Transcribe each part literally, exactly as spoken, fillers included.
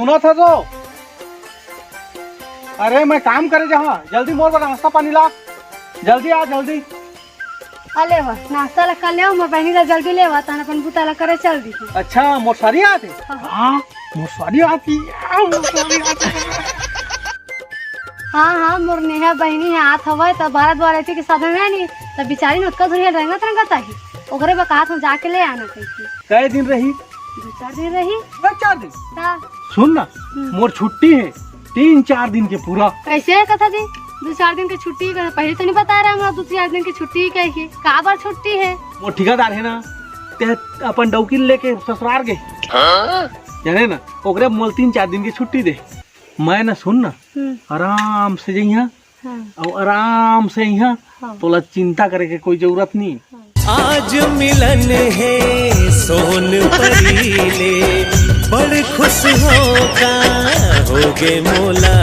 मत हंसो। अरे मैं काम करे जहाँ, जल्दी मोर बर नाश्ता पानी ला, जल्दी आ जल्दी। अले वाह, नाश्ता ला कर ले, मोर बहिनी ला जल्दी ले आवा, तहन अपन बुता ला करे चल दी। अच्छा, मोर सारी आत हे? हाँ। हाँ, मोर सारी आत हे, आ, मोर सारी आत हे। हाँ, हाँ, मोर नेहा बहिनी ह आत हवय, त भारत द्वार के साधन है नहीं, त बिचारी न ओतका दुरिहा रंगत रंगत आही, ओकरे बर कहत हूँ जाके ले आना कहिके। कै दिन रही? दू चार दिन रही। दू चार दिन? हाँ। सुन ना, हम्म। मोर छुट्टी है तीन चार दिन के पूरा। कैसे है कथा जी? दू चार दिन के छुट्टी का पहले तो नहीं बता रहा, हमरा दू चार दिन की छुट्टी कह के। काबर छुट्टी है? मोर ठेकेदार है ना, ते अपन डौकी लेके ससुरार गए। हाँ? जाने ना, ओकरे मोल तीन चार दिन की छुट्टी दे। मैं ना सुन ना, हम्म। आराम से जइहा हाँ। अउ आराम से इहाँ हाँ। तोला चिंता करे के कोई जरूरत नहीं। आज मिलन हे सोन परी ले, बड़ खुश होका होगे मोला।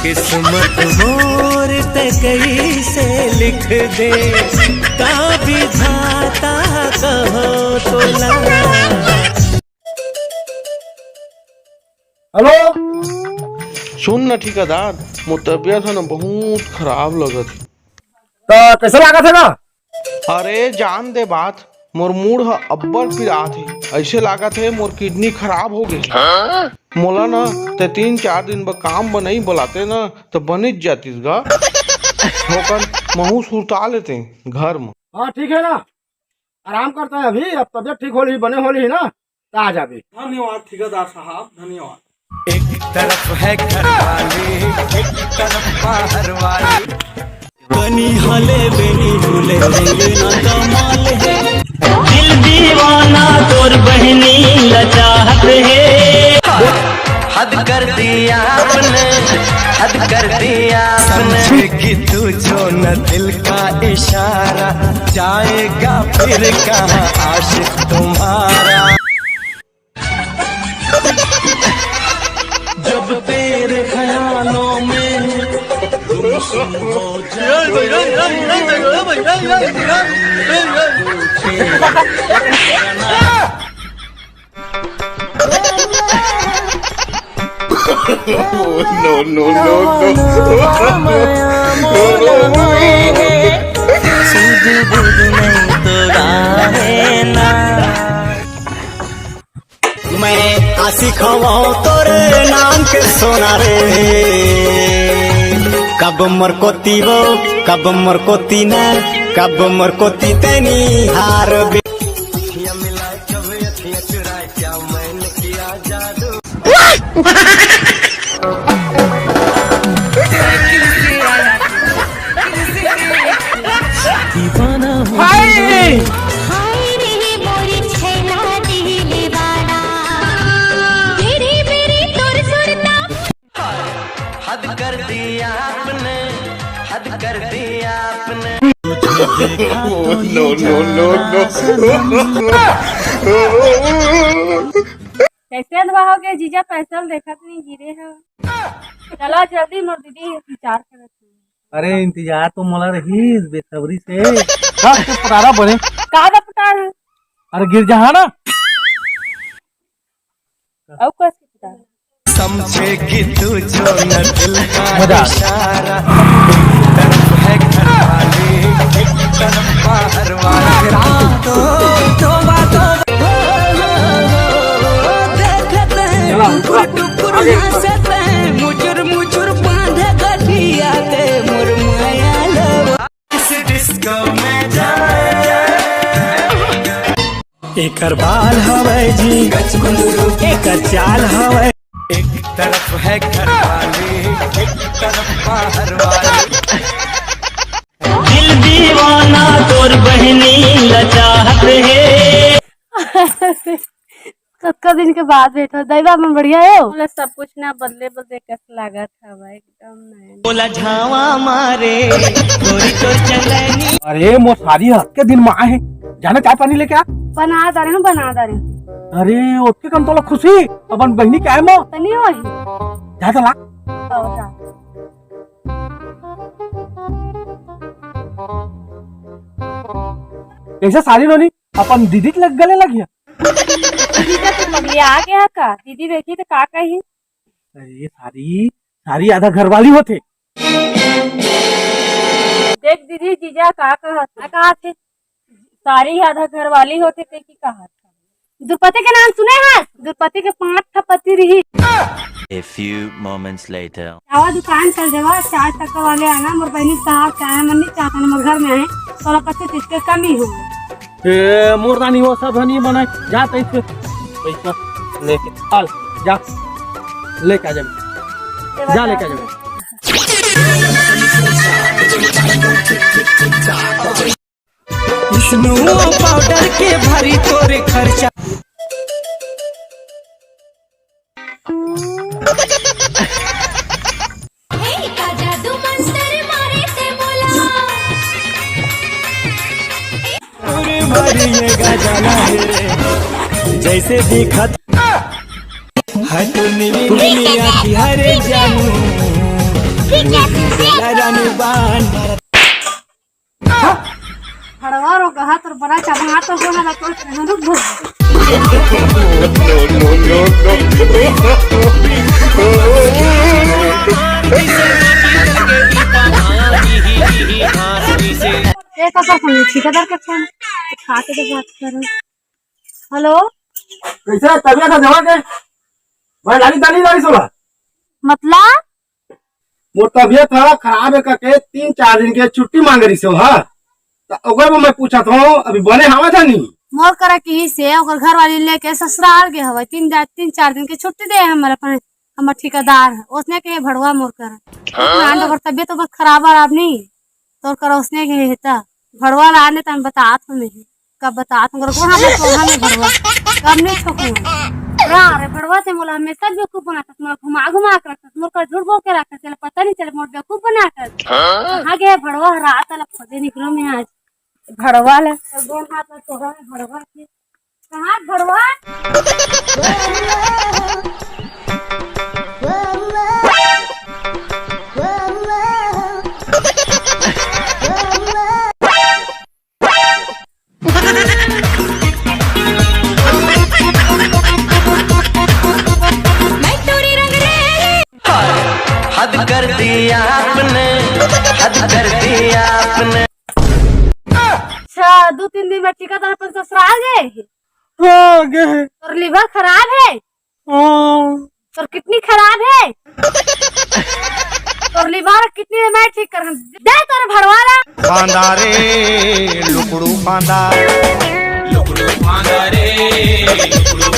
किस्मत मोर ते कइसे लिख दे, का विधाता कहो तोला। हेलो। सुन न ठेकेदार, मोर तबीयत ह न बहुत खराब लगत हे। त कैसे लागत हे ना? अरे जान दे बात, मोर मुड़ ह अब्बड़ पिरात हे। ऐसे लागत हे मोर किडनी खराब हो गे हे। मोला न ते तीन चार दिन बर काम बनई बलाते न, त बनिच जातिस गा। होकन महूँ सुरता लेते घर म। हाँ ठीक है ना, आराम करता है अभी, अब तबीयत ठीक होली, बने होली ना। आ जाबे। धन्यवाद ठेकेदार साहब, धन्यवाद। एक तरफ है घर वाली, एक तरफ बाहर वाली। कनी हले बेनी डुले, रंगना कमाल है। दिल दीवाना तोर बहिनी ला चाहत है। हद कर दिया आपने, हद कर दिया आपने। समझेगी तू जो न दिल का इशारा, जाएगा फिर कहाँ आशिक तुम्हारा। जब तेरे ख्यालों में गुमसुम हो जाए। No, no, no, no। मैं आशिक हवं तोरे नाम के सोना रे। कब मोर कोती वो, कब मोर कोती न, कब मोर कोती तेनी हार बे। अखियां मिलाए कब अखियां चुराए, क्या मैंने किया जादू। दीवाना हूँ। हाय! हाय रे मोरी छैला दिल दीवाना, तेरे मेरे तोर सुरता। हद कर दिया आपने, हद कर दिया आपने। No, no, no, no। कैसे अधवा हो गए जीजा, पैसा ल देखत नहीं गिरे हो। चला जल्दी, मोर दीदी इंतजार करत हे। अरे इंतजार तो मोला रहीस बेसब्री से। बस तू पटारा बने। का दा पटार है? अरे गिर जहा ना। अउ कस के पटार? समझेगी तू जो न दिल का मजा आ गया। इशारा। एक तरफ है घर वाली, एक तरफ बाहर वाली। रात तो तोबा तोबा। देखत हैं टुकुर टुकुर हंसत हैं, मुजुर मुजुर बांधे गठिया के मोर माया लवा। इस डिस्को में जाए। एकर बाल हवै जी, एकर चाल हवै। एक तरफ है घर वाली, एक तरफ बाहर वाली। दिल दीवाना तोर बहिनी ला चाहत हे। कतका दिन के बाद भेंट हो। दाई बाप मन बढ़िया हो? मोला सब कुछ ना बदले बदले कस लागत हवय, एकदम नया। मोला झावा मारे, गोरी तोर चलनी। अरे मोर सारी ह, के दिन म आए हे, जाना चाय पानी लेके आ। बना डारे हूँ, बना डारे हूँ। अरे ओतके कन तोला खुशी, अपन बहिनी के आए म। तनी होही। जा तो ला। आओ, जा। कैसे सारी नोनी, अपन दीदी के लग गले लगिया? दीदी का तो पगली आ गया का? दीदी देखी तो का कही? अरे सारी, सारी आधा घरवाली होथे। देख दीदी, जीजा का कहत, का कहत हे? सारी आधा घरवाली होथे ते की कहत? दुर्पति के नाम सुने हस? दुर्पति के पांच ठा पति रिही। A few moments later. जावा दुकान चल जावा, चाय टक्का वाले आना, मोर बहिनी साहब चाय मन नहीं चाहता ना, मोर घर में आए, तोला कच्चे चीज के कमी हो। ए, मोर दानी वो सब नहीं बनाए, जा तैसे पैसा लेके, चल, जा, लेके आ जा, जा लेके आ जा। स्नो पाउडर के भारी तोरे खर्चा। हे का जादू मंतर मारे ते मोला। तोरे मारी ये गजाला है रे, जैसे दिखत है तो नीली नीली आँखी हरे जानू, मोर दिल से रानी बान। भड़वा रो कहा तोर बड़ा चबहा तो हो ना तो हम रुक भर। ये तो सब सुनिए, ठेकेदार के फोन उठा के तो बात करो। हेलो। कैसे तबियत है जवा के? भाई लाली ताली लाली सोला। मतलब? मोर तबियत ह खराब है करके तीन चार दिन के छुट्टी मांग रही सो हा। त ओकर बर मैं पूछत हूँ, अभी बने हावत है नी? मोर करा की से ओकर घर वाली लेके ससुराल गे हवय, तीन जा-, तीन चार दिन के छुट्टी दे हमर अपन, हमर ठेकेदार ह। ओसने के भड़वा मोर करा। हाँ? ओकर तबियत ओकर खराब आराब नी, तोर करा ओसने के हे त भड़वा ला आने त हम बतात हूँ नहीं। कब बतात हूँ, गोहा में, गोहा में भड़वा। कब नहीं छोकू। रा रे भड़वा से मोला हमेशा बेवकूफ बनाता, मोला घुमा घुमा के रखता, मोर का झूठ बोल के रखता, चले पता नहीं चले, मोर बेवकूफ बना कर। हाँ? कहाँ गया भड़वा? रात वाला खोजे निकलो मैं आज। भड़वा ले। तो गोड़ हाथ में तोड़ा है भड़वा के। कहाँ भड़वा? हद कर दिया आपने, हद कर दिया आपने। अच्छा, दो तीन दिन में टीका दान अपन ससुराल गए। हाँ, गए। तोर लिवर खराब है। हाँ। तोर किडनी खराब है। तोर लिवर किडनी में मैं ठीक कर दे तोर भड़वा ला। फांदा रे लुकड़ू फांदा। लुकड़ू फांदा रे, लुकड़ू